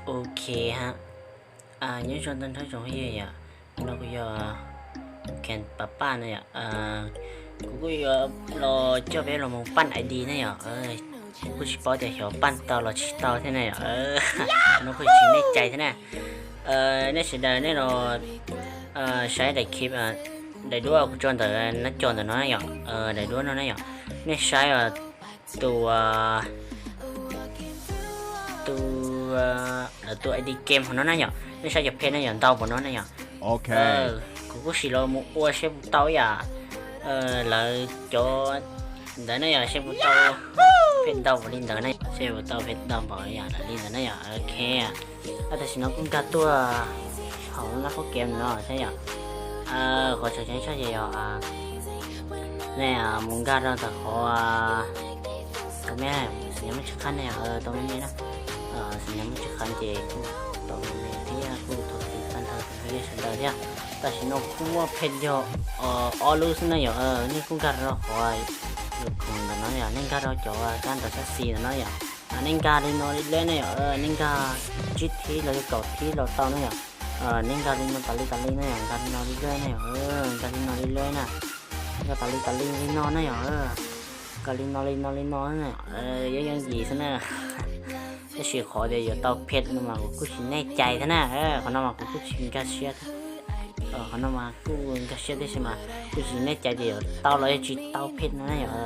OK ha. À, nhớ cho tên thấy trong cái gì vậy? Nó có giờ kèn papa này ạ. À, cũng có giờ lo cho bé lo một pan ID này ạ. Ờ, cũng chỉ bảo để hiểu pan tàu lo chỉ tàu thế này ạ. Ờ, nó có chỉ nét chạy thế này. Ờ, nét sẽ đời nét lo, ờ, sai đại kịp, à, đại đua của John tờ, nó John tờ nó này ạ. Ờ, đại đua nó này ạ. Nét sai, ờ, ຕົວ ຕົວ ຕົວ ID ເກມຂອງນ້ອງນະຫຍອ ໄດ້ໃຊ້ຈາກເພຈນະຫຍ ເດົາບໍ່ນ້ອງນະຫຍອ? ໂອເຄ ເອີ ກູກູຊິລໍໝູ່ອວດເຊບຕາວຢາ ເອີ ລາວຈໍໄດ້ນະຫຍ ເຊບຕາວ ເພຈເດົາບໍ່ຫຼິ້ນເດີນະ ເຊບຕາວເພຈເດົາບໍ່ຢາຫຼິ້ນເດີນະຫຍ ໂອເຄ. ອາ ແຕ່ຊິນ້ອງກຸ້ງກາຕົວເຂົາລະເຂົ້າເກມເນາະ ໃຊ່ຫຍັງ ອາ ຂໍເຊີນໃຫ້ຊ່ອຍເຢຍອາ ແນ່ອາ ມຸງກາດອນຕາຂໍອາ ຕົງແມ່ ສັນຍາມັນຈະຄັນແນ່ ເອີ ຕົງແມ່ນະ ເອີ ສັນຍາມັນຈະຄັນເຈ ຕົງແມ່ນທີ່ອາ ກູໂທຕິຄັນເທີ ເທສເດີຍ ຕາຊິໂນຄຸມວ່າເພັດຢໍ ເອີ ອອລຸສນະຫຍອ ເອີ ນີ້ກຸ້ງກາດອນຕາຂໍ ຢູ່ຄົງກັນເນາະຫຍອ ນີ້ກາດອນຈໍອາ ການຕາຊັກຊີນະຫຍອ ອາ ເນັ່ງກາລິນອນລິເລີຍນະຫຍອ ເອີ ເນັ່ງກາຈິດທີລາວເກົາທີລາວເຕົານະຫຍອ ເອີ ເນັ່ງກາລິນອນຕາລີຕາລີນະຫຍອ ກາລິນອນລິເລີຍນະຫຍອ ເອີ ກາລິນອນລິເລີຍນະ ກາຕາລີຕາລີນະຫຍອ ເອີ ກາລິນອນລິນອນລິນອນນະຫຍອ ເອີ ຍັງ ຍັງດີຊະນະ ຈະຊິຂໍແຕ່ຢາເຕົາເພັດນຳມາ ກູຊິແນ່ໃຈຊະນະ ເອີ ຂອງນຳມາ ກູຊິກາເຊຍ ເອີ ຂອງນຳມາ ກູກາເຊຍໄດ້ຊິມາ ກູຊິແນ່ໃຈແຕ່ຢາເຕົາລະ ຊິເຕົາເພັດນະຫຍອ ເອີ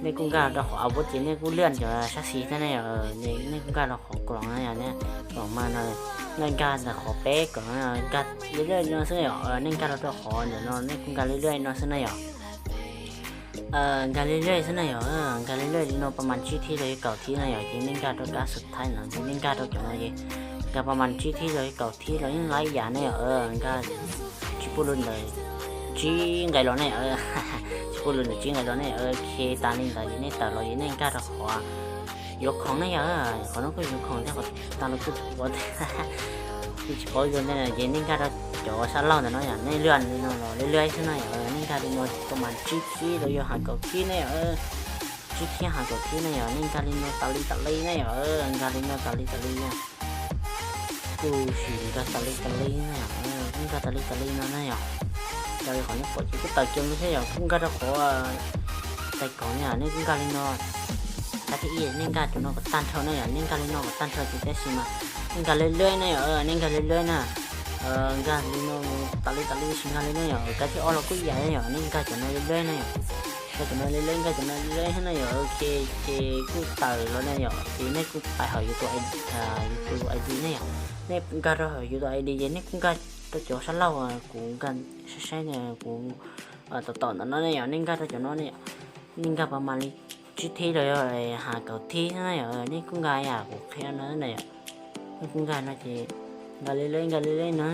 ໃນກຸ້ງກາດອນຕາຂໍອາວຸດ ໃນກຸ້ງເລື່ອນຈະຊັກຊີຊະນະຫຍອ ເອີ ໃນ ໃນກຸ້ງກາດອນຕາຂໍ ຂອງນະຫຍອ ເນາະ ອອກມາເນາະ ເນັ່ງກາດຂອງເປກ ເນາະ ກາດເລື້ອຍໆເນາະ ເນາະ ເນັ່ງກາດຂອງເນາະ ເນັ່ງກາດເລື້ອຍໆເນາະ ເນາະ ເອີ ກາດເລື້ອຍໆເນາະ ເອີ ກາດເລື້ອຍໆເນາະ ປະມານສີ່ທີ ຫຼືເກົ້າທີເນາະ ເນັ່ງກາດກາດສຸດທ້າຍເນາະ ເນັ່ງກາດເນາະ ກາດປະມານສີ່ທີ ຫຼືເກົ້າທີເນາະ ຍັງຫຼາຍຢ່າງເນາະ ເອີ ກາດ ຈະປູລຸນເດີ ຈີງໄກລອນເນາະ ເອີ ຈະປູລຸນເດີ ຈີງໄກລອນເນາະ ເອີ ເຄ ຕາລິນຕາລິນ ຕາລອຍ ເນັ່ງກາດ ຂໍ ຢົກຂອງນະຫຍອ ເອີ ຂໍນ້ອງກູຢົກຂອງແຕ່ຂໍຕາລະກູ ບໍ່ ຊິບໍ່ຢົກແນ່ ເຢັນເນັ່ງກາດເຈົ້າສາລາວແນ່ເນາະຫຍອ ໃນເລື່ອນນີ້ເນາະ ເລື້ອຍໆຊະນະຫຍອ ເອີ ເນັ່ງກາດເນາະ ປະມານສີ່ທີ ຫຼືຢູ່ຫ້າເກົ້າທີແນ່ ເອີ ສີ່ທີ ຫ້າເກົ້າທີແນ່ຫຍອ ເນັ່ງກາດເນາະ ຕາລີຕາລີແນ່ຫຍອ ເອີ ກາດເນາະ ຕາລີຕາລີແນ່ ກູຊິກາຕາລີຕາລີແນ່ຫຍອ ເອີ ກູກາຕາລີຕາລີເນາະແນ່ຫຍອ ຕາລີ ຂໍນີ້ ຂໍ ກູເຕີເກມບໍ່ໃຊ່ຫຍອ ກູກາຕະຂໍ ແຕ່ກ່ອນເນຍ ເນັ່ງກາລິນອນ ກາທີ່ອີ ເນັ່ງກາຈົນນອນກະຕັນເທົ່ານັ້ນ ເນັ່ງກາລິນອນກະຕັນເທົ່າ ຈິແຕຊິມາ ເນັ່ງກາເລື້ອຍໆນະ ເອີ ເນັ່ງກາເລື້ອຍໆນະ ເອີ ກາລິນອນ ຕາລີຕາລີ ຊິງກາເລື້ອຍໆນະ ກາທີ່ອອກລະກຸຢານະ ເນັ່ງກາຈົນນອນເລື້ອຍໆນະ ກາຈົນນອນເລື້ອຍໆ ກາຈົນນອນເລື້ອຍໆນະ ໂອເຄ ເຄ ກູເຕີລະນະ ເຄ ແມ່ກູໄປຫາຢູ່ຕົວໄອ ອາ ຢູ່ຕົວໄອດີນະ ແມ່ກາເຮົາຫາຢູ່ຕົວໄອດີ ເນຍ ເນັ່ງກາໂຕໂຈສະເລົ່າ ອາ ກູກາໃຊ້ໆນະ ກູ ອາ ຕໍ່ໆນະ ເນັ່ງກາໂຕໂຈເນາະ ເນັ່ງກາປະມານ ສີ່ທີເລີຍ ຫ້າເກົ້າທີນະ ເອີ ເນັ່ງກາຢາກ ໂອເຄນະ ເນັ່ງການະ ກາເລື້ອຍໆ ກາເລື້ອຍໆນະ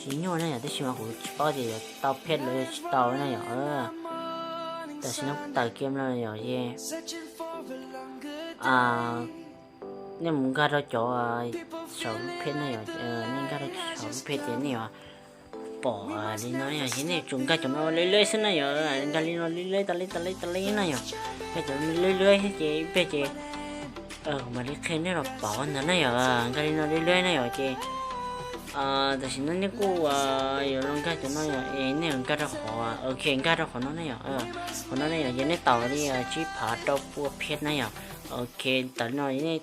ຊິໂຍນະ ແຕ່ຊິມາ ກູຊິເປົ່າຊິເຕົາເພັດເລີຍ ຊິເຕົານະ ເອີ ແຕ່ຊິນ້ອງເຕີເກມແລ້ວເຍ ອາ ເນັ່ງກາໂຕໂຈ ອາ ສອງເພັດນະ ເອີ ເນັ່ງກາໂຕໂຈ ສອງເພັດເດນີ້ຫວາ ປອດນີ້ເນາະ ເຮັດໃຫ້ຈຸງກາຈົນເອົາເລື້ອຍໆຊະນະ ກາລີນອນເລື້ອຍໆ ຕາລີຕາລີຕາລີນະ ກາຈົນເລື້ອຍໆ ເຈເປເຈ ເອີ ມາລິເຄນນີ້ລະປອນນະ ກາລີນອນເລື້ອຍໆນະ ເຈ ອາ ແຕ່ຊິນັ້ນນີ້ກູ ອາ ຢູ່ລອງກາຈົນເນາະ ເອ ນີ້ກາເຮົາຂໍ ໂອເຄ ກາເຮົາຂໍເນາະ ເອີ ຂໍເນາະ ເຈ ໃນເຕົານີ້ ອາ ຊິພາເຕົາປົວເພັດນະ ໂອເຄ ຕານອນນີ້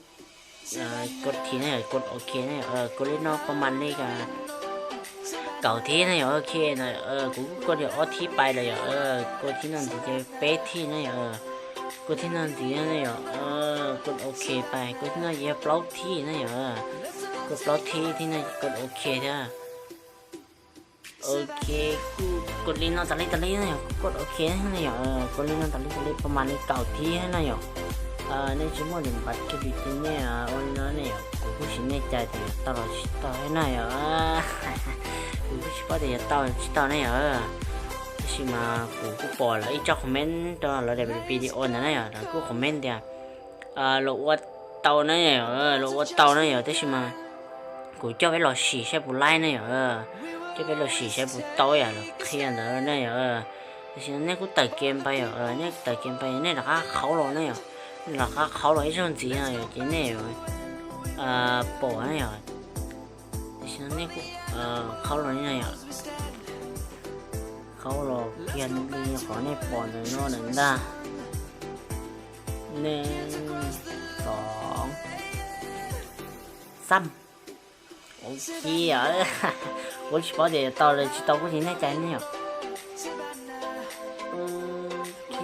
ເອີ ກົດທີນະ ກົດໂອເຄນະ ເອີ ກົດເລີຍເນາະ ປະມານນີ້ກະເກົ້າທີນະ ໂອເຄນະ ເອີ ກູກົດຢູ່ອອກທີໄປເລີຍ ເອີ ກົດທີນັ້ນຊິເປັນທີນະ ເອີ ກົດທີນັ້ນຊິນະ ເອີ ກົດໂອເຄໄປ ກົດທີນັ້ນຊິເປັນທີນະ ເອີ ກົດທີ ທີນັ້ນກົດໂອເຄເດີ. ໂອເຄ ກູກົດຫຼິ້ນເນາະ ຕາລີຕາລີນະ ກູກົດໂອເຄໃຫ້ນະ ເອີ ກົດຫຼິ້ນເນາະ ຕາລີຕາລີ ປະມານນີ້ເກົ້າທີໃຫ້ນະ ເອີ ໃນຊົ່ວໂມງໜຶ່ງບາດເຈັດວິນາທີນີ້ ໂອເນາະ ກູຄືຊິແນ່ໃຈແຕ່ເຕົາຊິເຕົາໃຫ້ນະ ເອີ ກູຄືຊິພໍແຕ່ເຕົາຊິເຕົາໃຫ້ນະ ເອີ ຊິມາ ກູກູປອຍລະອີກຈັກຄອມເມັນຕອນລະໄດ້ວິດີໂອນະ ເອີ ລະກູຄອມເມັນເດ ອາ ໂລອວດເຕົານະ ເອີ ໂລອວດເຕົານະ ເອີ ແຕ່ຊິມາ ກູຈະໄປລໍສີໃສ່ປູໄລນະ ເອີ ຈະໄປລໍສີໃສ່ປູເຕົາ ຢ່າລະຄຽນເດີນະ ເອີ ແຕ່ຊິນະ ແນ່ກູເຕີເກມໄປ ເອີ ແນ່ເຕີເກມໄປ ແນ່ລາຄາເຂົ້າລະນະ ລາຄາເຂົ້າລະ ອີ່ສ່ວນສີນະ ເອີ ເຈແນ່ ເອີ ເອີ ໂປະນະຫຍອດ ເນຍ ເອີ ເຂົ້າລະນີ້ນະຫຍອດ ເຂົ້າລະກຽນນີ້ ຂໍແນະປອນໜ້ອຍໜຶ່ງດາ ໜຶ່ງ ສອງ ສາມ ໂອເຄ ເອີ ກູຊິເວົ້າເດ ເຕົາເລີຍ ຊິເຕົາກູຊິແນ່ໃຈນະຫຍອດ ໂອເຄ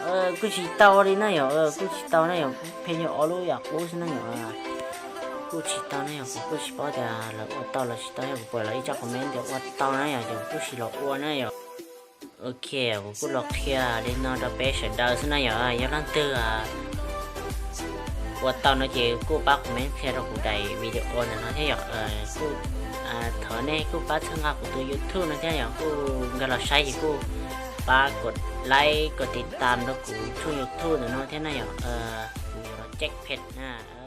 ເອີ ກູຊິເຕົາດີນະຫຍອດ ເອີ ກູຊິເຕົານະຫຍອດ ເພຍອອລູຢາກຮູ້ຊັ້ນນະຫຍອດ ກູຊິເຕົານະຫຍອດ ກູຊິເວົ້າເດ ລະອວດເຕົາ ລະຊິເຕົາຫຍັງ ເປີດລະອີເຈົ້າຄອມເມັນ ດຽວອວດເຕົານະຫຍອດ ດຽວກູຊິລະອວດນະຫຍອດ ໂອເຄ ກູລອກເຄຍເລັກນ້ອຍຕໍ່ເປເສເດີຊັ້ນນະຫຍອດ ເອີ ຢ່າລັນເຕີ ອາ ອວດເຕົາເນາະ ເຈ ກູປາຄອມເມັນເຄຍຕໍ່ກູໄດ້ວິດີໂອນະເນາະ ເທຍ ເອີ ກູ ອາ ເທີແນ່ ກູປາເທິງອາ ກູຕູຢູທູບນະ ເທຍ ກູກະລອໃຊ້ ກູປາກົດໄລ ກົດຕິດຕາມຕໍ່ກູທູບຢູທູບນະເນາະ ເທຍ ເອີ ກູແຈັກເພັດນະ.